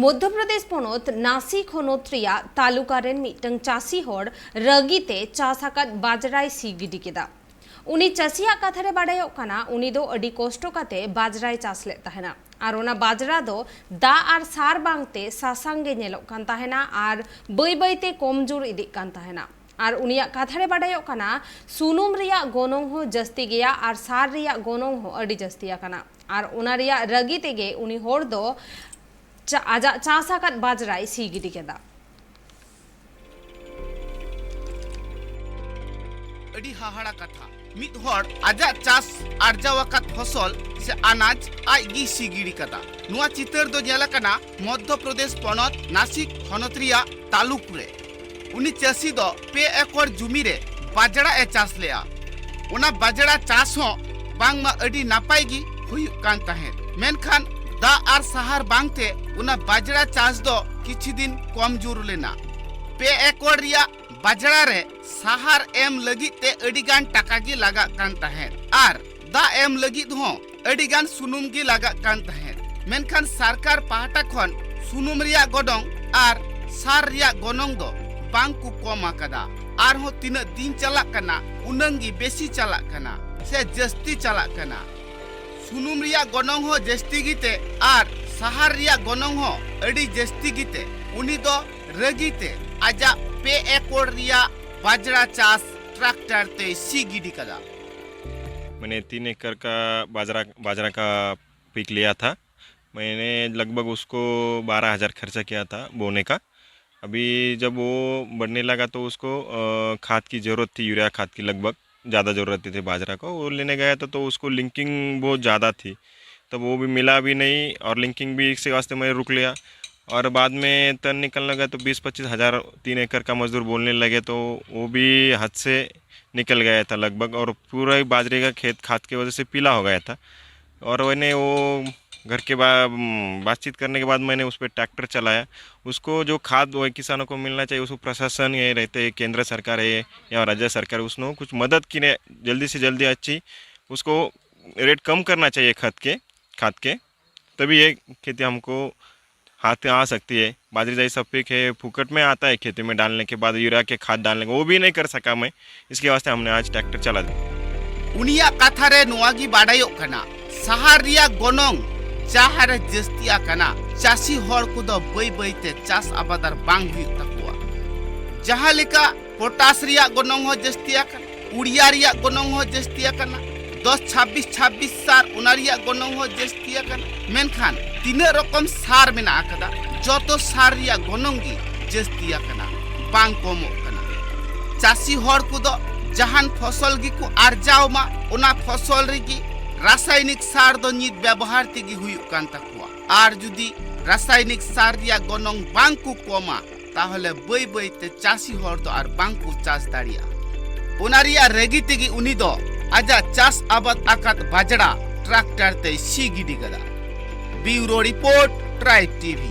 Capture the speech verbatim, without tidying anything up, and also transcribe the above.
ᱢᱚᱫᱽᱫᱷᱚ ᱯᱨᱚᱫᱮᱥ ᱯᱚᱱᱚᱛ ᱱᱟᱥᱤᱠ ᱦᱚᱱᱚᱛ ᱨᱮᱭᱟᱜ ᱛᱟᱞᱩᱠᱟ ᱨᱮᱱ ᱢᱤᱫᱴᱟᱝ ᱪᱟᱹᱥᱤ ᱦᱚᱲ ᱨᱟᱹᱜᱤ ᱛᱮ ᱪᱟᱥ ᱟᱠᱟᱫ ᱵᱟᱡᱽᱨᱟᱭ ᱥᱤ ᱜᱤᱰᱤ ᱠᱮᱫᱟ᱾ ᱩᱱᱤ ᱪᱟᱹᱥᱤᱭᱟᱜ ᱠᱟᱛᱷᱟ ᱨᱮ ᱵᱟᱰᱟᱭᱚᱜ ᱠᱟᱱᱟ, ᱩᱱᱤ ᱫᱚ ᱟᱹᱰᱤ ᱠᱚᱥᱴᱚ ᱠᱟᱛᱮ ᱵᱟᱡᱽᱨᱟᱭ ᱪᱟᱥ ᱞᱮᱫ ᱛᱟᱦᱮᱱᱟ᱾ ᱟᱨ ᱚᱱᱟ ᱵᱟᱡᱽᱨᱟ ᱫᱚ ᱫᱟᱜ ᱟᱨ ᱥᱟᱨ ᱵᱟᱝᱛᱮ ᱥᱟᱥᱟᱝ ᱜᱮ ᱧᱮᱞᱚᱜ ᱠᱟᱱ ᱛᱟᱦᱮᱱᱟ ᱟᱨ ᱵᱟᱹᱭ ᱵᱟᱹᱭ ᱛᱮ ᱠᱚᱢᱡᱳᱨ ᱤᱫᱤᱜ ᱠᱟᱱ ᱛᱟᱦᱮᱱᱟ᱾ ᱟᱨ ᱩᱱᱤᱭᱟᱜ ᱠᱟᱛᱷᱟ ᱨᱮ ᱵᱟᱰᱟᱭᱚᱜ ᱠᱟᱱᱟ, ᱥᱩᱱᱩᱢ ᱨᱮᱭᱟᱜ ᱜᱚᱱᱚᱝ ᱦᱚᱸ ᱡᱟᱹᱥᱛᱤ ᱜᱮᱭᱟ ᱟᱨ ᱥᱟᱨ ᱨᱮᱭᱟᱜ ᱜᱚᱱᱚᱝ ᱦᱚᱸ ᱟᱹᱰᱤ ᱡᱟᱹᱥᱛᱤ ᱟᱠᱟᱱᱟ᱾ ᱟᱨ ᱚᱱᱟ ᱨᱮᱭᱟᱜ ᱨᱟᱹᱜᱤ ᱛᱮᱜᱮ ᱩᱱᱤ ᱦᱚᱲ ᱫᱚ ᱪᱟ-, ᱟᱡᱟᱜ ᱪᱟᱥ ᱟᱠᱟᱫ ᱵᱟᱡᱽᱨᱟᱭ ᱥᱤ ᱜᱤᱰᱤ ᱠᱮᱫᱟ᱾ ᱟᱹᱰᱤ ᱦᱟᱦᱟᱲᱟ ᱠᱟᱛᱷᱟ, ᱢᱤᱫ ᱦᱚᱲ ᱟᱡᱟᱜ ᱪᱟᱥ ᱟᱨᱡᱟᱣ ᱟᱠᱟᱫ ᱯᱷᱚᱥᱚᱞ ᱥᱮ ᱟᱱᱟᱡ ᱟᱡ ᱜᱮᱭ ᱥᱤ ᱜᱤᱰᱤ ᱠᱟᱫᱟ᱾ ᱱᱚᱣᱟ ᱪᱤᱛᱟᱹᱨ ᱫᱚ ᱧᱮᱞ ᱟᱠᱟᱱᱟ ᱢᱚᱫᱽᱫᱷᱚ ᱯᱨᱚᱫᱮᱥ ᱯᱚᱱᱚᱛ ᱱᱟᱥᱤᱠ ᱦᱚᱱᱚᱛ ᱨᱮᱭᱟᱜ ᱛᱟᱞᱩᱠ ᱨᱮ᱾ ᱩᱱᱤ ᱪᱟᱹᱥᱤ ᱫᱚ ᱯᱮ ᱮᱠᱚᱨ ᱡᱩᱢᱤ ᱨᱮ ᱵᱟᱡᱽᱲᱟ ᱮ ᱪᱟᱥ ᱞᱮᱜᱼᱟ᱾ ᱚᱱᱟ ᱵᱟᱡᱽᱲᱟ ᱪᱟᱥ ᱦᱚᱸ ᱵᱟᱝᱢᱟ ᱟᱹᱰᱤ ᱱᱟᱯᱟᱭ ᱜᱮ ᱦᱩᱭᱩᱜ ᱠᱟᱱ ᱛᱟᱦᱮᱸᱫ, ᱢᱮᱱᱠᱷᱟᱱ ᱫᱟᱜ ᱟᱨ ᱥᱟᱦᱟᱨ ᱵᱟᱝᱛᱮ ᱚᱱᱟ ᱵᱟᱡᱽᱲᱟ ᱪᱟᱥ ᱫᱚ ᱠᱤᱪᱷᱩ ᱫᱤᱱ ᱠᱚᱢᱡᱳᱨ ᱞᱮᱱᱟ᱾ ᱯᱮ ᱮᱠᱚᱨ ᱨᱮᱭᱟᱜ ᱵᱟᱡᱽᱲᱟ ᱨᱮ ᱥᱟᱦᱟᱨ ᱮᱢ ᱞᱟᱹᱜᱤᱫ ᱛᱮ ᱟᱹᱰᱤ ᱜᱟᱱ ᱴᱟᱠᱟ ᱜᱮ ᱞᱟᱜᱟᱜ ᱠᱟᱱ ᱛᱟᱦᱮᱸᱫ ᱟᱨ ᱫᱟᱜ ᱮᱢ ᱞᱟᱹᱜᱤᱫ ᱦᱚᱸ ᱟᱹᱰᱤ ᱜᱟᱱ ᱥᱩᱱᱩᱢ ᱜᱮ ᱞᱟᱜᱟᱜ ᱠᱟᱱ ᱛᱟᱦᱮᱸᱫ᱾ ᱢᱮᱱᱠᱷᱟᱱ ᱥᱚᱨᱠᱟᱨ ᱯᱟᱦᱴᱟ ᱠᱷᱚᱱ ᱥᱩᱱᱩᱢ ᱨᱮᱭᱟᱜ ᱜᱚᱱᱚᱝ ᱟᱨ ᱥᱟᱨ ᱨᱮᱭᱟᱜ ᱜᱚᱱᱚᱝ ᱫᱚ ᱵᱟᱝ ᱠᱚ ᱠᱚᱢ ᱟᱠᱟᱫᱟ᱾ ᱟᱨᱦᱚᱸ ᱛᱤᱱᱟᱹᱜ ᱫᱤᱱ ᱪᱟᱞᱟᱜ ᱠᱟᱱᱟ, ᱩᱱᱟᱹᱝ ᱜᱮ ᱵᱮᱥᱤ ᱪᱟᱞᱟᱜ ᱠᱟᱱᱟ ᱥᱮ ᱡᱟᱹᱥᱛᱤ ᱪᱟᱞᱟᱜ ᱠᱟᱱᱟ᱾ ᱥᱩᱱᱩᱢ ᱨᱮᱭᱟᱜ ᱜᱚᱱᱚᱝ ᱦᱚᱸ ᱡᱟᱹᱥᱛᱤ ᱜᱮᱛᱮ ᱟᱨ ᱥᱟᱦᱟᱨ ᱨᱮᱭᱟᱜ ᱜᱚᱱᱚᱝ ᱦᱚᱸ ᱟᱹᱰᱤ ᱡᱟᱹᱥᱛᱤ ᱜᱮᱛᱮ ᱩᱱᱤ ᱫᱚ ᱨᱟᱹᱜᱤ ᱛᱮ ᱟᱡᱟᱜ ᱯᱮ ᱮᱠᱚᱨ ᱨᱮᱭᱟᱜ ᱵᱟᱡᱽᱲᱟ ᱪᱟᱥ ᱴᱨᱟᱠᱴᱟᱨ ᱛᱮᱭ ᱥᱤ ᱜᱤᱰᱤ ᱠᱟᱫᱟ᱾ मैंने तीन एकड़ का बाजरा बाजरा का पीक लिया था। मैंने लगभग उसको बारह हज़ार खर्चा किया था बोने का। अभी जब वो बढ़ने लगा तो उसको अ, खाद की ज़रूरत थी, यूरिया खाद की लगभग ज़्यादा ज़रूरत थी बाजरा को। वो लेने गया था तो उसको लिंकिंग बहुत ज़्यादा थी, तब वो भी मिला भी नहीं और लिंकिंग भी इसी वास्ते मैंने रुक लिया। और बाद में तन निकलने लगा तो बीस पच्चीस हज़ार तीन एकड़ का मजदूर बोलने लगे तो वो भी हद से निकल गया था लगभग और पूरा ही बाजरे का खेत खाद की वजह से पीला हो गया था। और मैंने वो घर के बा, बातचीत करने के बाद मैंने उस पर ट्रैक्टर चलाया। उसको जो खाद वो किसानों को मिलना चाहिए उसको प्रशासन ये रहते हैं, केंद्र सरकार है या राज्य सरकार, उसने कुछ मदद की ने जल्दी से जल्दी अच्छी उसको रेट कम करना चाहिए खाद के खाद के तभी ये खेती हमको हाथ आ सकती है। बाजरी दाई सब फेक है, फुकट में आता है खेती में डालने के बाद, यूरिया के खाद डालने का, वो भी नहीं कर सका मैं। इसके वास्ते हमने आज ट्रैक्टर चला दिया। ᱩᱱᱤᱭᱟᱜ ᱠᱟᱛᱷᱟ ᱨᱮ ᱱᱚᱣᱟ ᱜᱮ ᱵᱟᱰᱟᱭᱚᱜ ᱠᱟᱱᱟ, ᱥᱟᱦᱟᱨ ᱨᱮᱭᱟᱜ ᱜᱚᱱᱚᱝ ᱡᱟᱦᱟᱸ ᱨᱮ ᱡᱟᱹᱥᱛᱤ ᱟᱠᱟᱱᱟ, ᱪᱟᱹᱥᱤ ᱦᱚᱲ ᱠᱚᱫᱚ ᱵᱟᱹᱭ ᱵᱟᱹᱭ ᱛᱮ ᱪᱟᱥ ᱟᱵᱟᱫ ᱟᱨ ᱵᱟᱝ ᱦᱩᱭᱩᱜ ᱛᱟᱠᱚᱣᱟ᱾ ᱡᱟᱦᱟᱸ ᱞᱮᱠᱟ ᱯᱚᱴᱟᱥ ᱨᱮᱭᱟᱜ ᱜᱚᱱᱚᱝ ᱦᱚᱸ ᱡᱟᱹᱥᱛᱤ ᱟᱠᱟᱱᱟ, ᱩᱲᱤᱭᱟ ᱨᱮᱭᱟᱜ ᱜᱚᱱᱚᱝ ᱦᱚᱸ ᱡᱟᱹᱥᱛᱤ ᱟᱠᱟᱱᱟ, ᱫᱚᱥ ᱪᱷᱟᱵᱵᱤᱥ ᱪᱷᱟᱵᱵᱤᱥ ᱥᱟᱨ, ᱚᱱᱟ ᱨᱮᱭᱟᱜ ᱜᱚᱱᱚᱝ ᱦᱚᱸ ᱡᱟᱹᱥᱛᱤ ᱟᱠᱟᱱᱟ᱾ ᱢᱮᱱᱠᱷᱟᱱ ᱛᱤᱱᱟᱹᱜ ᱨᱚᱠᱚᱢ ᱥᱟᱨ ᱢᱮᱱᱟᱜ ᱟᱠᱟᱫᱟ, ᱡᱚᱛᱚ ᱥᱟᱨ ᱨᱮᱭᱟᱜ ᱜᱚᱱᱚᱝ ᱜᱮ ᱡᱟᱹᱥᱛᱤ ᱟᱠᱟᱱᱟ, ᱵᱟᱝ ᱠᱚᱢᱚᱜ ᱠᱟᱱᱟ᱾ ᱪᱟᱹᱥᱤ ᱦᱚᱲ ᱠᱚᱫᱚ ᱡᱟᱦᱟᱱ ᱯᱷᱚᱥᱚᱞ ᱜᱮᱠᱚ ᱟᱨᱡᱟᱣ ᱢᱟ, ᱚᱱᱟ ᱯᱷᱚᱥᱚᱞ ᱨᱮᱜᱮ ᱨᱟᱥᱟᱭᱱᱤᱠ ᱥᱟᱨ ᱫᱚ ᱱᱤᱛ ᱵᱮᱵᱚᱦᱟᱨ ᱛᱮᱜᱮ ᱦᱩᱭᱩᱜ ᱠᱟᱱ ᱛᱟᱠᱚᱣᱟ᱾ ᱟᱨ ᱡᱩᱫᱤ ᱨᱟᱥᱟᱭᱱᱤᱠ ᱥᱟᱨ ᱨᱮᱭᱟᱜ ᱜᱚᱱᱚᱝ ᱵᱟᱝ ᱠᱚ ᱠᱚᱢᱟ, ᱛᱟᱦᱚᱞᱮ ᱵᱟᱹᱭ ᱵᱟᱹᱭ ᱛᱮ ᱪᱟᱹᱥᱤ ᱦᱚᱲ ᱫᱚ ᱟᱨ ᱵᱟᱝ ᱠᱚ ᱪᱟᱥ ᱫᱟᱲᱮᱭᱟᱜᱼᱟ᱾ ᱚᱱᱟ ᱨᱮᱭᱟᱜ ᱨᱟᱹᱜᱤ ᱛᱮᱜᱮ ᱩᱱᱤ ᱫᱚ ᱟᱡᱟᱜ ᱪᱟᱥ ᱟᱵᱟᱫ ᱟᱠᱟᱫ ᱵᱟᱡᱽᱲᱟ ᱴᱨᱟᱠᱴᱟᱨ ᱛᱮᱭ ᱥᱤ ᱜᱤᱰᱤ ᱠᱟᱫᱟ᱾ ᱵᱤᱭᱩᱨᱳ ᱨᱤᱯᱳᱨᱴ, ᱴᱨᱟᱭᱤᱵᱽ ᱴᱤᱵᱷᱤ᱾